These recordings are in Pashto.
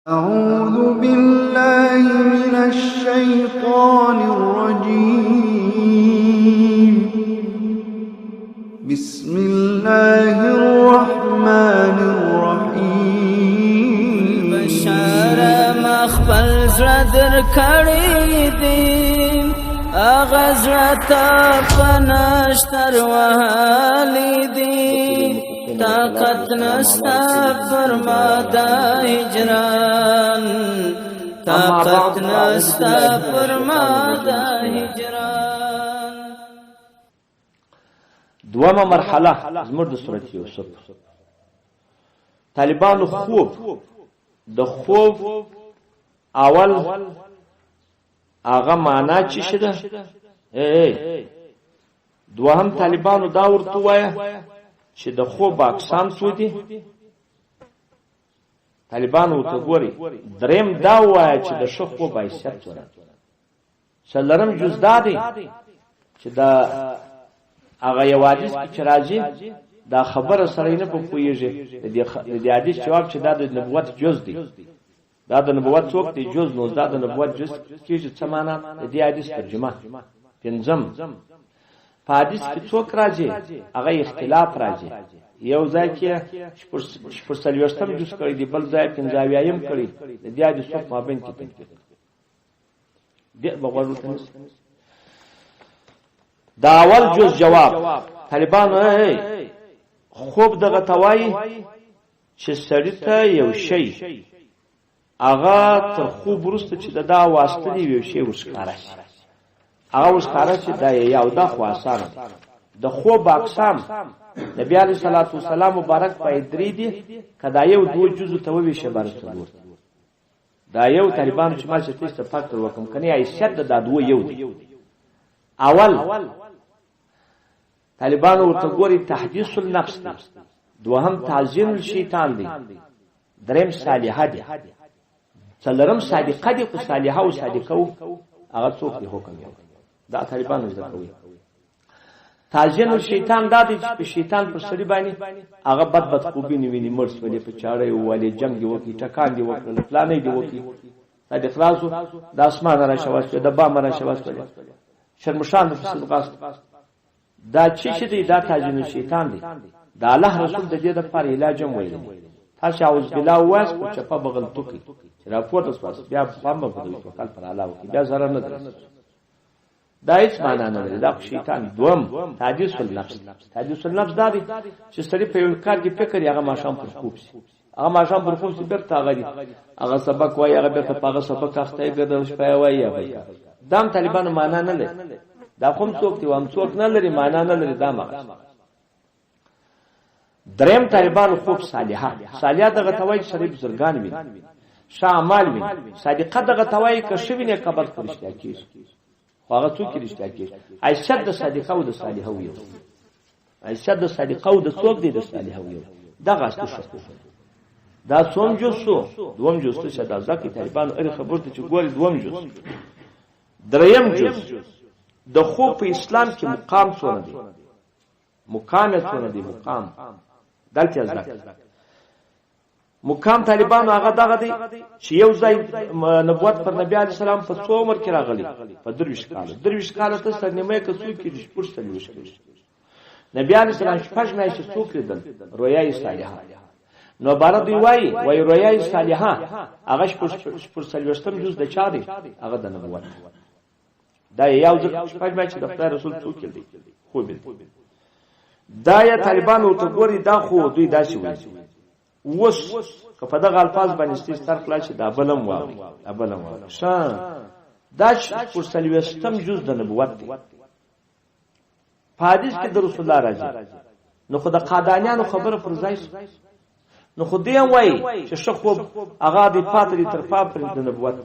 أعوذ بالله من الشيطان الرجيم. بسم الله الرحمن الرحيم. بشار مخبل زړه در کړی دی، هغه زړه ته پنشتر وهلی دی. طاقت نستا پر ما د هجران، طاقت نستا پر ما د هجران. دومه مرحله زموږ د سورت یوسف. طالبانو خوب، د خوب اول هغه معنا چې شه ده. دوهم طالبانو دا ورته وایه چې د خوب اقسام څو دي؟ طالبانو ورته ګوري. دریم دا وایه چې د ښه خوب حیثیت څومره. څلورم جز دا دی چې دا هغه یو حدیث کې چې راځي دا خبره سره نه په پوهېږي. د دې حدیث جواب چې دا د نبوت جز دی، دا د نبوت څوک دی جز، نو دا د نبوت جز کېږي څه معنا؟ د دې حدیث ترجمه. پنځم، په حدیث کې څوک راځي هغه اختلاف راځي. یو ځای کې 46 جز کړی دی، بل ځای 75 کړی. د دې حدیث په مابین کې تطبیق ډېر به غوږ ورته نیسي. دا اول جز جواب طالبانو خوب دغه ته وایي چې سړي ته یو شی هغه تر خوب وروسته چې د دا واسطه دی یو شی ورښکاره شي، هغه ورښکاره شي. دا یې یو دا خو اسانه دی. د خوب اقسام نبي علیه الصلاة والسلام مبارک په درې دي، که دا یو دوو جزو ته وویشي باره څلور. دا یو طالبانو چې ما چې تاسو ته فرق در وکړم که نه حیثیت د دا دوو یو دی. اول طالبانو ورته ګوري تحدیث النفس دی، دوهم تعظیم الشیطان دی، دریم صالحه دی، څلورم صادقه دی. خو صالحه او صادقه هغه څوک دی حکم یو دا طالبانو زده کوي. تعظیم الشیطان دا دی چې په شیطان پر سړي باندې هغه بد بد خوبونه ویني، مړ سولې، په چاړه یې ووهلې، جنګ دې وکړي، ټکان دې وکړل، فلانی دې وکړي، دا دې خلاص شو، د اسمانه راشه وسوې، د بامه راشه وسولې، شرمښان دې پسې ځغاست. دا چې څه دی؟ دا تعظیم الشیطان دی. د الله رسول د دې دپاره علاج هم ویلی دی. تاسې اعوذ بالله ووایاست خو چپه به غلطو کوي چې راپورته سواست، بیا پام به په دوی توکل پر الله وکړي، بیا ضرر نه درسي. دا هیڅ معنا نه لري، دا خو شیطان. دوم تحدیث النفس. تحدیث النفس دا دی چې سړی په یو کار کې فکر یې هغه ماښام پر خوب شي، هغه ماښام پر خوب شي، بېرته هغه دی هغه سبق وایي، هغه بېرته په هغه سبق اخته یې ګرځي، شپه یې وایي یا بل کار. دا هم طالبانو معنا نه لري. دا خو هم څوک دی هم څوک نه لري، معنا نه لري. دا هم هغه. دریم طالبانو خوب صالحه. صالحه دغه ته وایي چې سړی بزرګان ویني، ښه اعمال ویني. صادقه دغه ته وایي که ښه ویني که بد خو رښتیا کېږي، خو هغه څوک رښتیا کېږي؟ حیثیت د صادقه او د صالحه یو، حیثیت د صادقه او د څوک دی؟ د صالحه یو. دغه اصلي ښه دا څوم جز شو؟ دوم جز څه دا ځکه طالبانو هرې خبرې ته چې ګوري دوم جز. دریم جز د خوب په اسلام کې مقام څونه دی؟ مقام یې څونه دی؟ مقام دلته یې زده کړه. مقام طالبانو هغه دغه دی چې یو ځای نبوت پر نبی علیه السلام په څو عمر کې راغلی؟ په 23 کاله. 23 کاله ته سر نیمه که څوک کېږي؟ 46 کېږي. نبی علیه السلام شپږ میاشتې څوک لیدل؟ رویای صالحه. نو باره دوی وایي وایي رویای صالحه هغه 46 جز د چا دی؟ هغه د نبوت. دا یو ځل شپږ میاشتې د خدای رسول څوک دی؟ خوب دی. دا یې طالبانو ورته ګوري، دا خو دوی داسې وایي. اوس که په دغه الفاظ باندې ستاسو سر خلاص شي، دا بل هم واوري، دا بل هم واوري. ښه، دا 46 جز د نبوت دی. په حدیث کې د رسول الله راځي، نو خو د قادانیانو خبره پر ځای شي. نو خو دوی هم وایي چې ښه خوب هغه دی پاتې دی تر پا پورې د نبوت.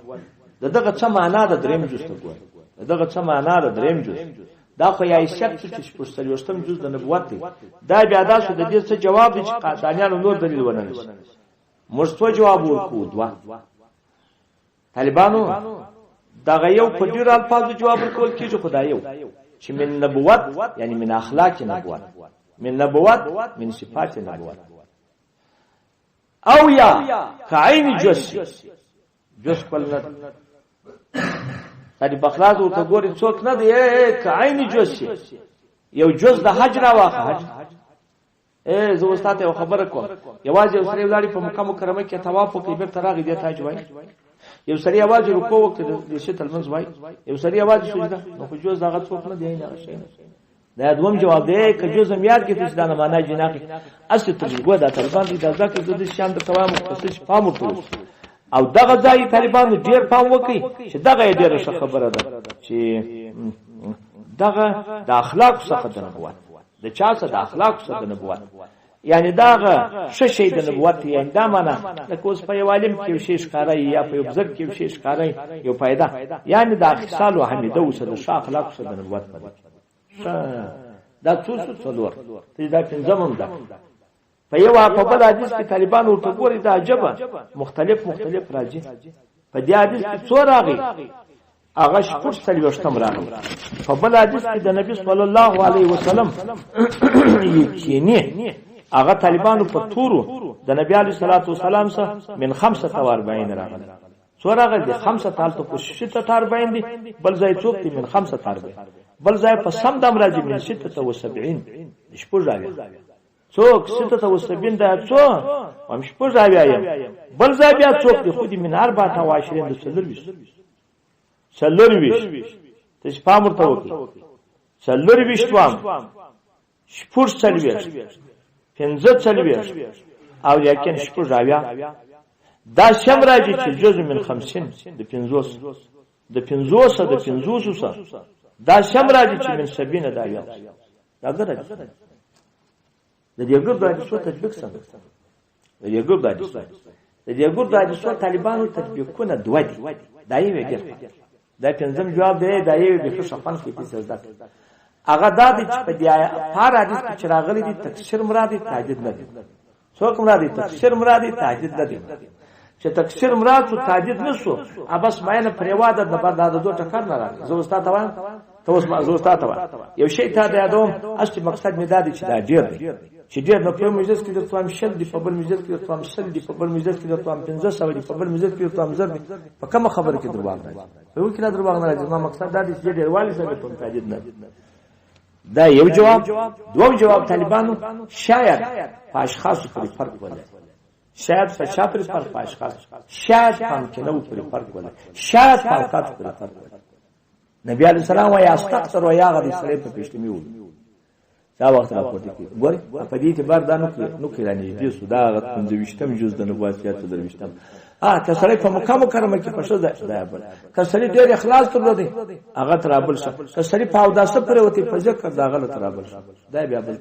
د دغه څه معنا ده؟ دریم جز ته ګوري. د دغه څه معنا ده؟ دریم جز. دا خو یې حیثیت شو چې 46 جز د نبوت دی. دا بیا دا شو د دې څه جواب دی چې قادانیانو نور دلیل ونه نیسي. موږ څو جواب ورکړو؟ دوه. طالبانو دغه یو په ډېرو الفاظو جواب ورکول کېږي، خو دا یو چې من نبوت یعنی من اخلاق نبوت، من نبوت من صفات نبوت. او یا که عین جز شي، جز خپل نه دی بخلاص ورته ګوري څوک نه دی، که عین جز شي، یو جز د حج راواخه حج. زه اوس تاته یو خبره کوم، یوازې یو سړی ولاړی په مکه مکرمه کې طواف وکړي، بېرته راغی دې ته حج وایي. یو سړی یوازې رکوع وکړي د شي ته لمونځ وایي، یو سړی یوازې سجده، نو خو جز هغه څوک نه دی، عین هغه شی نه. دا دوم جواب دی، که جز هم یاد کړي چې دا نه معنا جناقي اصل تجربه دا طالبان دي، دا ځکه زه د شیان درته وایم خو څه چې پام ورته وکړي. او دغه ځای طالبانو ډېر پام وکړي چې دغه یې ډېره ښه خبره ده چې دغه د اخلاقو څخه د نبوت، د چا څخه؟ د اخلاقو څخه د نبوت، یعنی داغه ښه شی د نبوت، یعنی دا معنا لکه اوس په یو عالم کې یو شی ښکاره وي یا په یو بزرګ کې یو شی ښکاره وي، یو فایده، یعنی د خصال و حمیده اوسه، د ښه اخلاقو څخه د نبوت په دی. دا څو څو څلور ته دا پنځم هم ده. په یو په بل حدیث کې طالبان ورته ګوري دا عجبه مختلف مختلف راځي. په دې حدیث کې څو راغی؟ هغه 46 راغی. په بل حدیث کې د نبی صلی الله علیه وسلم یقیني هغه طالبانو په تورو د نبی علیه الصلاة والسلام څخه من 45 راغلی. څو راغلی دی؟ 5 ته 46 دی، بل ځای څوک دی؟ من 45، بل ځای په سم دم راځي من 76 شپږ اویا. څوک 76 دا څو؟ هم 76 یم. بل ځای بیا څوک دی؟ خو دې من 24 د 24 ته چې پام ورته وکړي، 24 وام، 46، 45 او لیکن 76. دا شم راځي چې جز من 50 د 50 د 50 د 50 سره دا شم راځي چې من 70 دا یو دا ګره د دې ګرد حدیثو تطبیق څنګه؟ د دې ګرد حدیثو د دې ګرد حدیثو طالبانو تطبیقونه دوه دي. دا یې ډېر دا پنځم جواب دی، دا یې بیخي ښه خوند کوي چې زده کړي. هغه دا دی چې په دې پار حدیث کې چې راغلي دي تکثیر مراد دی، تعدید نه دی. څوک مراد دی؟ تکثیر مراد دی، تعدید نه دی. چې تکثیر مراد شو تعدید نه شو، بس ماینه پرې واده نه بعد دا د دوه ټکر نه راغی. زه اوس تا ته وایم، ته اوس ما زه اوس تا ته وایم یو شی تا ته یادوم، اصلي مقصد مې دا دی چې دا ډېر دی، چې ډېر نو په یو مجلس کې درته وایم 20 دي، په بل مجلس کې درته وایم 100 دي، په بل مجلس کې درته وایم 500 دي، په بل مجلس کې درته وایم 1000 دي. په کومه خبره کې درواغ راځي؟ په یو کې دا درواغ نه راځي. زما مقصد دا دی چې ډېروالی ثابت کوم، تعدید نه دی. دا یو جواب. دوم جواب طالبانو شاید په اشخاصو پورې فرق ولري، شاید په چا پورې فرق؟ په اشخاصو، شاید په امکنو پورې فرق ولري، شاید په اوقاتو پورې فرق ولري. نبی علیه السلام وایي استقصر وایي هغه د سړی په پېشلمي وو دا وخت راپورته کړي. ګورئ په دې اعتبار دا نوکې رانږدې سو، دا هغه 25 جز د نبوت یا 24. که سړی په مکه مکرمه کې په ښه ځای دا بل، که سړی ډېر اخلاص درلودی هغه تر بل شه، که سړی په اوداسه پرېوتی په ذکر د هغه له تر بل شه، دا بیا بل.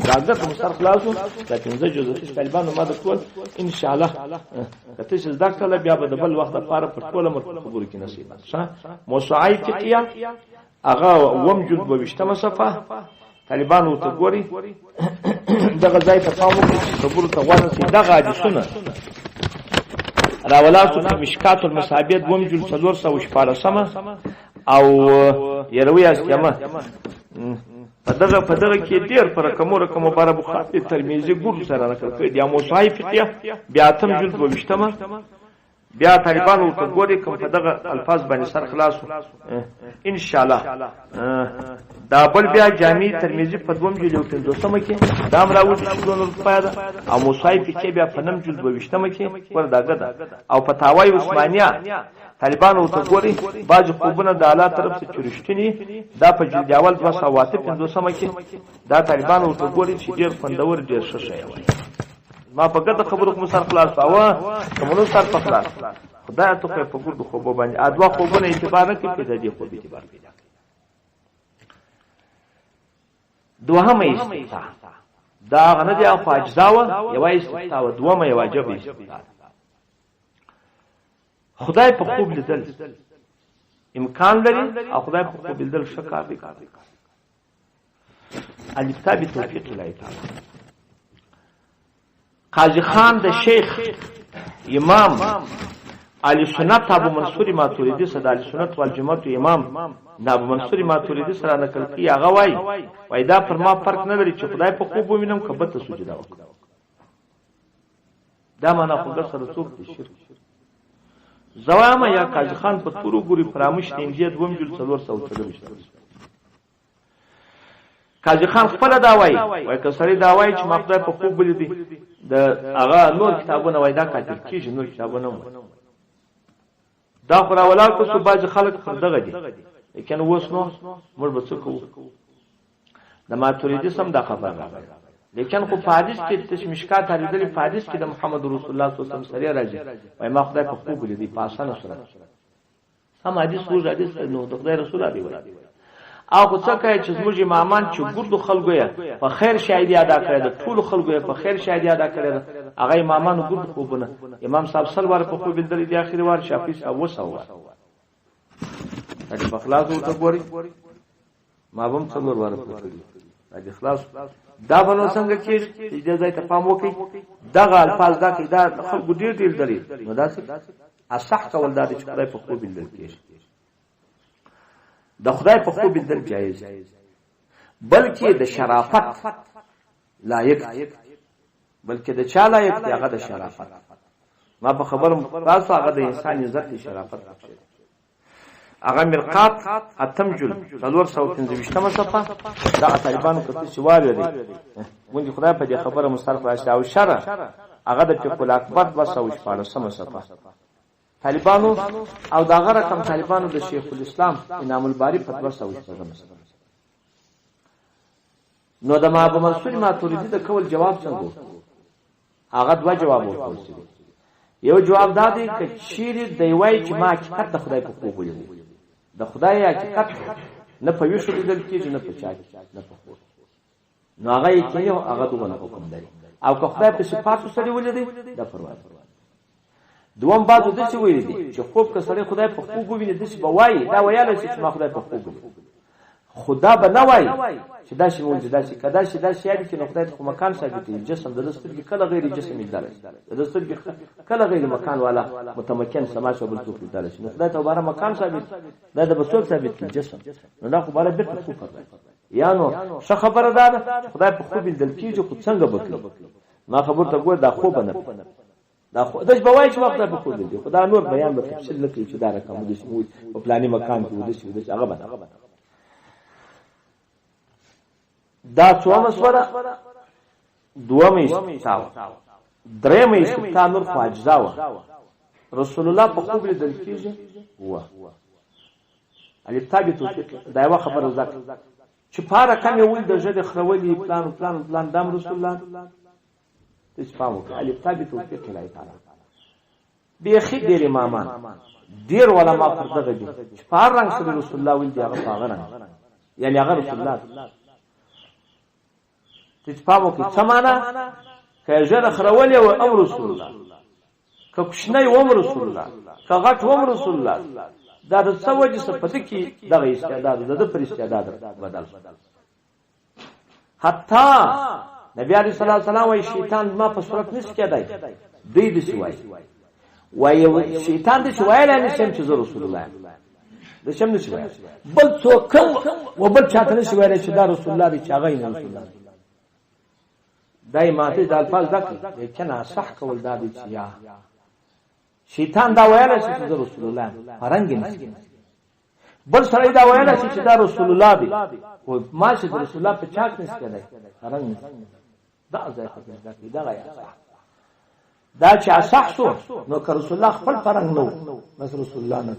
دا ګرد مو سر خلاص شو. دا 5 جزء چې طالبانو ما درکول ان شاء الله که ته چې زده کړله بیا به د بل وخت لپاره په ټوله عمر په خبرو کې نصیب شه. موسوعه فقهیه هغه اووم جلد 22 صفحه طالبان ورته ګوري، دغه ځای ته پام وکړي چې خبرو ته غوږ شي. دغه حدیثونه راولاړ شو په مشکات المصابیح دوم جلد 416 او یروي استیمه په دغه کې ډېر په رقمو رقمو باره بخاري ترمذي ګور سره نقل کړي دي. موسوعه فقهیه بیا اتم جلد 22 بیا طالبان ورته ګوري کوم په دغه الفاظ باندې سر خلاص ان شاء الله. دا بل بیا جامع ترمذي په دوم جلد 50 کې دا هم راوځي چې دونه روپیا ده، او موسوعه فقهیه بیا په نم جلد 22 کې ور دغه ده. او فتاوی عثمانیه طالبان ورته ګوري بعضې خوبونه د الله طرف څخه چې رښتیني دا په جلد اول 258 کې دا طالبان ورته ګوري چې ډېر خوندور ډېر ښه شی وایي. ما په ګرده خبرو کوم سر خلاص پاوه کوم سر په خلاص خدای ته خو په ګردو خوبو باندې ادوا خوبونه اعتبار نه کوي، د دې خوب اعتبار پیدا کوي. دوهمه استفتاء دا هغه نه دی خو اجزا وه، یوه استفتاء وه، دوهمه یوه عجبه استفتاء ده. خدای په خوب لیدل امکان لري او خدای په خوب لیدل ښه کار دی. الافتاء بتوفیق الله تعالی. قاضي خان د شیخ امام اهل سنت ابو منصور ماتوریدي سره د اهل سنت والجماعت امام د ابو منصور ماتوریدي سره نقل کوي، هغه وایي وایي دا پر ما فرق نه لري چې خدای په خوب ووینم که بت ته سجده وکړم. دا معنا خو ګر سره څوک دی شرک. زوامه یا قاضي خان په تورو ګوري فراموش دی انجیل دوم جل 424. قاضي خان خپله دا وایي، وایي که سړی دا وایي چې ما خدای په خوب ولیدی، د هغه نور کتابونه وایي دا کافر کېږي، نور کتابونه هم وایي. دا خو راولاړ که څو بعضې خلک پر دغه دي، لیکن اوس نو موږ به څه کوو؟ د ماتریدي سم دا خبر راغله، لیکن خو په حدیث کې تش مشکات اورېدلې، په حدیث کې د محمد رسول الله صلی الله علیه وسلم سره راځي وایي ما خدای په خوب ولیدی په اسانه صورت. سم حدیث وږ حدیث نو د خدای رسول دی وایي. او خو څه کوي چې زموږ امامان چې ګردو خلکو یې په خیر شاهدي ادا کړې ده، ټولو خلکو یې په خیر شاهدي ادا کړې ده، هغه امامانو ګرد خوبونه امام صاحب 100 واره په خوب لیدلی دی، اخري وار شافعي صاحب 700 واره. دا په خلاص ورته ګوري ما به هم 4 واره پرې کړي. دا دې خلاص دا به نو څنګه کېږي چې دې ځای ته پام وکړي؟ دغه الفاظ دا کوي، دا خلکو ډېر ډېر دلیل نو داسې اصح کول دا دی چې خدای په خوب لیدل کېږي. د خدای په خوب لیدل جایز دی، بلکې د شرافت لایق دی، بلکې د چا لایق دی؟ هغه د شرافت. ما په خبرم تاسو هغه د انسان عزت دی، شرافت پکې دی. هغه مرقات اتم جل 425 صفحه دغه طالبانو که څه چې واورېدی ګوندې خدای په دې خبره مو سر خلاص شي. او شرح هغه د فقه الاکبر 216 صفحه طالبانو او د هغه رقم طالبانو د شیخ الاسلام انعام الباري په 206 صفحه. نو د ما ابو منصور ماتوریدي د کول جواب څنګه وو؟ هغه دوه جواب ورکول شوي. یو جواب دا دی که چیرې دی وایي چې ما حقیقت د خدای په خوب ولیدی، د خدای حقیقت نه په ویښو لیدل کېږي، نه په چا کې، نه په خوب، نو هغه یقیني هغه دغه حکم لري. او که خدای په صفاتو سړی ولیدی دا پروا ده. دوم بعضو داسې ویلي دي چې خوب که سړی خدای په خوب وویني داسې به وایي، دا ویلی شي چې ما خدای په خوب ولیدی، خو دا به نه وایي چې داسې مې ولیدل، داسې که داسې داسې یاد کړي نو خدای ته خو مکان ثابتوي، جسم د ده سترګې کله غیر جسم لیدلی شي، د ده سترګې کله غیر مکان والا متمکن سما شو بل څوک لیدلی شي، نو خدای ته باره مکان ثابت، خدای ته به څوک ثابت کړي؟ جسم. نو دا خو باره بېرته کفر دی. یا نو ښه خبره دا ده چې خدای په خوب لیدل کېږي، خو څنګه به کوي؟ ما خبر ته ګوره دا خوب نه دا خو داس به وایي چې ما خدای په خوب لیدلی، خو دا نور بیان به تفصیل نه کوي چې دا رقم ودسې په فلاني مکان کې ودسې ودسې هغه به نه. دا څومه سوره؟ دومه استفتاء وه. درېیمه استفتاء نور خو اجزا وه. رسول الله په خوب لیدل کېږي وه. الف به توفیق دا یوه خبره زده کړه چې په هر رقم یې ولید ژبې خرولې پلان پلان پلان دام رسول الله ته چې پام وکړه. الف به توفیق الهي تعالی بیخي ډېر امامان ډېر علما پر دغه دي چې په هر رنګ سره رسول الله ویل دي هغه په هغه رنګ، یعنې هغه رسول الله ته چې پام وکړي. څه معنا؟ که یې ژره خرولې وه هم رسول الله، که کوچنی وم رسول الله، که غټ وم رسول الله. دا د څه وجې څه په ده کې دغه استعداد د ده پر استعداد بدل شو. حتی نبی علیه الصلاة والسلام وایي شیطان زما په صورت نشي کېدای، دوی داسې وایي، وایي شیطان داسې ویلی نه شم چې زه رسول الله یم، داسې هم نشي ویلی، بل څوک هم و بل چاته نشي ویلی چې دا رسول الله دی چې هغه یې رسول الله دی. دا یې ماته دا الفاظ زده کړل، لیکن اصح کول دا دی چې یا شیطان دا ویلی شي چې زه رسول الله یم، په رنګ یې نشي. بل سړی دا ویلی شي چې دا رسول الله دی، خو ما چې د رسول الله په چاک نشي کېدای، په رنګ نشي. دا ځای خو زده کړي، دغه یې اصح. دا چې اصح شو نو که رسول الله خپل په رنګ نه و، بس رسول الله نه.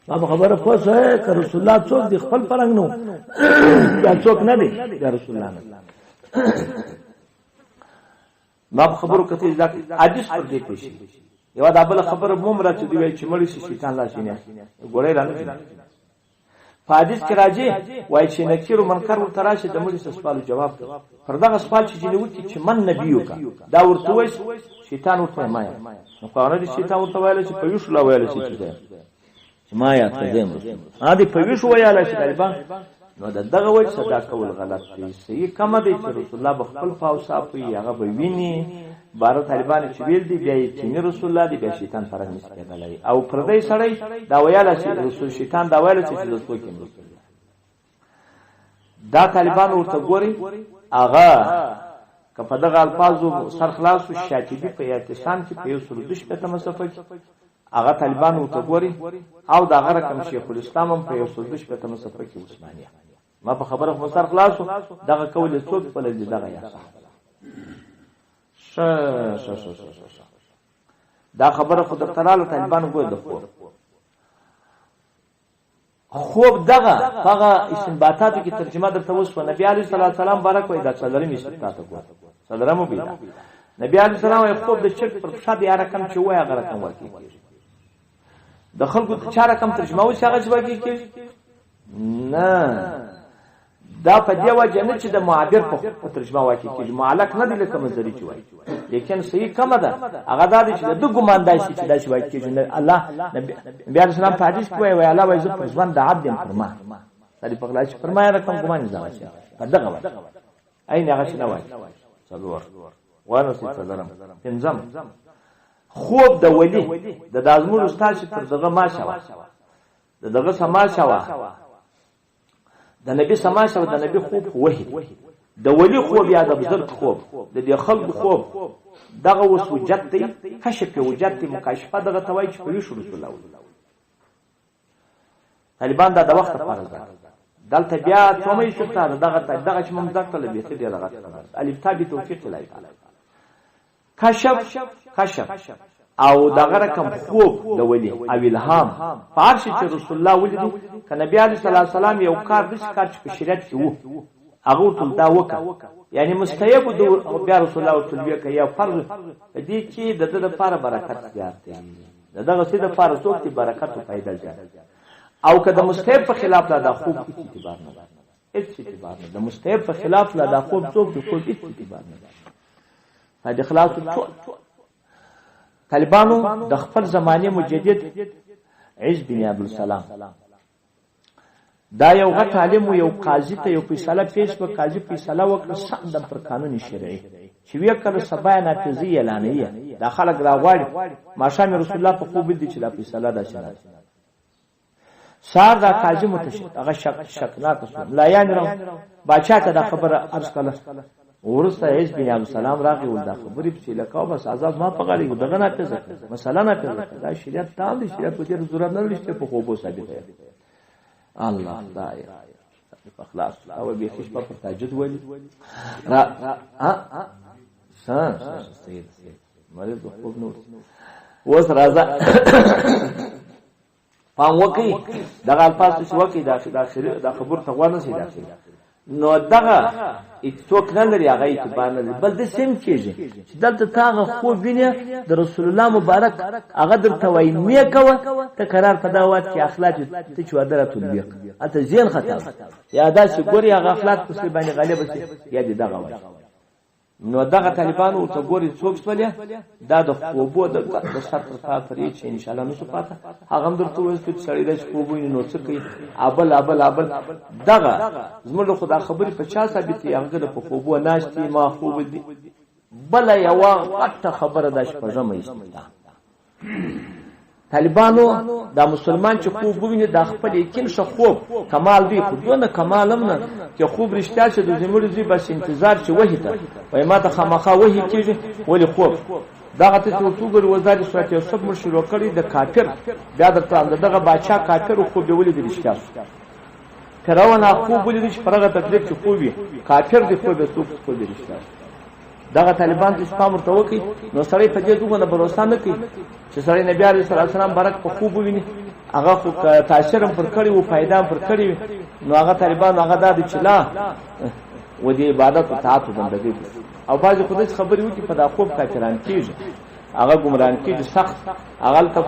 ما په خبره پوه شوې که رسول الله څوک دی خپل په رنګ نه و، دا څوک نه دی، دا رسول الله نه. ما په خبرو کتې زده کړي حدیث پر دې پېښ. یوه دا بله خبره مو هم را چې دوی وایي چې مړی شي شیطان لاس یې نه ګوړی را نه ځي. په حدیث کې راځي وایي چې نکیر و منکر ورته راشي د مړي څه سوالو جواب کوي، پر دغه سوال چې ځینې وکړي چې من نبیوکه دا ورته ووایي شیطان ورته وایي ما یم. نو خو هغه نه دي شیطان ورته ویلی چې په ویښو لا ویلی شي چې زه یم، چې ما یاد کړه زه یم رسول الله. دی په ویښو ویلی شي طالبان. نو د دغه وجه څخه دا کول غلط دی. صحیح کمه دی چې رسول الله به خپل په اوصاف وي، هغه به ویني. باره طالبان چې ویل دي بیا یقیني رسول الله دی، بیا شیطان فرق نشي کېدلی. او پردی سړی دا ویلی شي رسول شیطان دا ویلی شي چې زه څوک یم رسول الله. دا طالبان ورته ګوري هغه که په دغه الفاظو سر خلاص شو، شاطبي په اعتصام کې په 162 صفحه کې هغه طالبان ورته ګوري، او د هغه رقم شیخ الاسلام هم په 162 صفحه کې عثمانیه. ما په خبره خو سر خلاص شو، دغه قول یې څوک بلل دی؟ دغه یا صح. ښه ښه ښه ښه ښه، دا خبره خو درته راله. طالبانو ګوره د خوب خوب دغه هغه استنباطاتو کې ترجمه درته وسوه. نبی علیه الصلاة والسلام بارک وایي دا څلورم استنباط ته ګوره، څلورم وبیله. نبی علیه السلام وایي خوب د چرګ پر پښه دی، رقم چې وایي هغه رقم واقع کېږي. د خلکو د چا رقم ترجمه وشي هغه چې واقع کېږي نه، دا په دې وجه نه چې د معابر په ترجمه واقع کېږي، معلق نه دی لکه مزري چې وایي، لیکن صحیح کمه ده. هغه دا دی چې د ده ګمان داسې چې داسې واقع کېږي. الله نبی علیه السلام په حدیث کې وایي، وایي الله وایي زه پر ژوند د عبد یم پر ما سړي په غلا چې پر ما رقم ګمان یې دغه شي په دغه وایي، عین هغه چې نه وایي. څلور وانه څلورم پنځم خوب د ولي د دازمور استاد چې تر دغه ما شوه، د دغه سما شوه، د نبی سما شوه، د نبی خوب خو وحي دی، د ولي خوب یا د بزرګ خوب، د دې خلکو خوب دغه اوس وجد دی، کشف یې وجد دی، مکاشفه دغه ته وایي چې په ویښ رسول الله ولي. طالبان دا د وخت لپاره زده کړه. دلته بیا څومه یې شته دغه دغه چې موږ زده کړله بیخي ډېره غټه خبره ده. الف تا بتوفیق الهي تعالی کشف کشف او دغه رقم خوب د ولي او الهام په هر شي چې رسول الله ولیدي. که نبی علیه الصلاة والسلام یو کار داسې کار چې په شریعت کې وو هغه ورته دا وکړه، یعنی مستحب بیا رسول الله ورته وکړه یا فرض، په دې کې د ده دپاره برکت زیات دی، د دغه څه دپاره څوک دی برکت او فایده زیات. او که د مستحب په خلاف لا دا خوب هېڅ اعتبار نه لري، هېڅ اعتبار نه، د مستحب په خلاف لا دا خوب څوک دی خوب هېڅ اعتبار نه لري. د خلاص ټول طالبانو د خپل زمانې مجدد عز بن عبدالسلام دا یو غټ عالم و، یو قاضي ته یو فیصله پیش کړه، قاضي فیصله وکړه سم پر قانون شرعي چې ویې کړه سبا یې نافذي اعلانوي، دا خلک راغواړي. ماښام یې رسول الله په خوب ولیدل چې دا فیصله داسې نه ده. سهار دا قاضي هغه شکناک شو، ملایان یې باچا ته دا خبره عرض کړه. وروسته عز بن عبدالسلام راغی ول دا خبرې پسې لکه بس عذاب ما په غاړه دغه نافذه کړه، مسله نافذه کړه، دا شریعت تام دی، شریعت په دې ضرورت نه لري چې په خوبو ثابته دی. الله خدای په خلاص او بیخي شپه پر تهجد ولي را ها ها سید مریض خوب نور اوس راځه پام وکړئ دغه الفاظ چې وکړئ دا خبر ته غوږ نه شي داخل. نو دغه څوک نه لري هغه اعتبار نه لري. بل داسې هم کېږي چې دلته تا هغه خوب وینې د رسول الله مبارک هغه درته وایي مې کوه، ته قرار په دا وخت کې اخلاق ته چې واده راته ولوېږ هلته ذهن خطا یا داسې ګوري هغه اخلاق په سړي باندې غالبه شي یا دې دغه وایي. نو دغه طالبان ورته ګوري څوک سولې دا د خوبو د سر تر پا پرې چې انشاءالله نشو پاته هغه هم درته وویل چې سړی داسې خوب ویني نو څه کوي ابل ابل ابل دغه زموږ خو دا خبرې په چا ثابتې هغه د په خوبو ناست دي ما خوب دي. بله یوه غټه خبره دا شپږمه استفتاح طالبانو دا مسلمان چې خوب وویني دا خپل یقین ښه خوب کمال دی، خو دونه کمال هم نه چې خوب رښتیا چې د زمړي زوی بس انتظار چې وحي ته وایي ما ته خامخا وحي کېږي، ولې خوب دغه ته چې ورته وګوري اوس دا د سورت یوسف موږ شروع کړی د کافر بیا درته د دغه باچا کافر خوب یې ولیدل رښتیا شو. فرعون هغه خوب ولیدل چې پر هغه تکلیف چې خوب وي کافر دی خوب یې څوک خوب یې رښتیا شو. دغه طالبان چې پام ورته وکړي نو سړی په دې دومره بروسه نه کوي چې سړی نبی علیه الصلاة والسلام برک په خوب وویني، هغه خو تاثیر هم پر کړی و فایده هم پر کړې وي. نو هغه طالبان هغه دا دی چې لا و دې عبادت او طاعت و بندګۍ او بعضې خو داسې خبرې وکړي په دا خوب کافران کېږي، هغه ګمران کېږي سخت. هغه هلته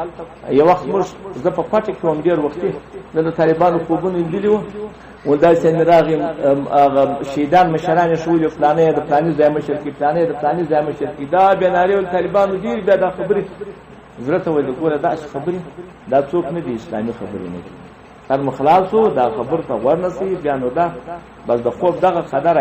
یو وخت موږ زه په کوټه کې وم ډېر وختي زه د طالبانو خوبونه لیدلي وو، و داسې مې راغی هغه شهیدان مشران یې ښوولي فلانی د فلاني ځای مشر کړي فلانی د فلاني ځای مشر کړي. دا بیا نارې ول طالبانو ډېرې بیا دا خبرې زړه ته ویل ګوره داسې خبرې دا څوک نه دي اسلامي خبرې نه دي. سر مو خلاص شو دا خبر ته غوږ نه سي بیا نو دا بس د خوب دغه قدر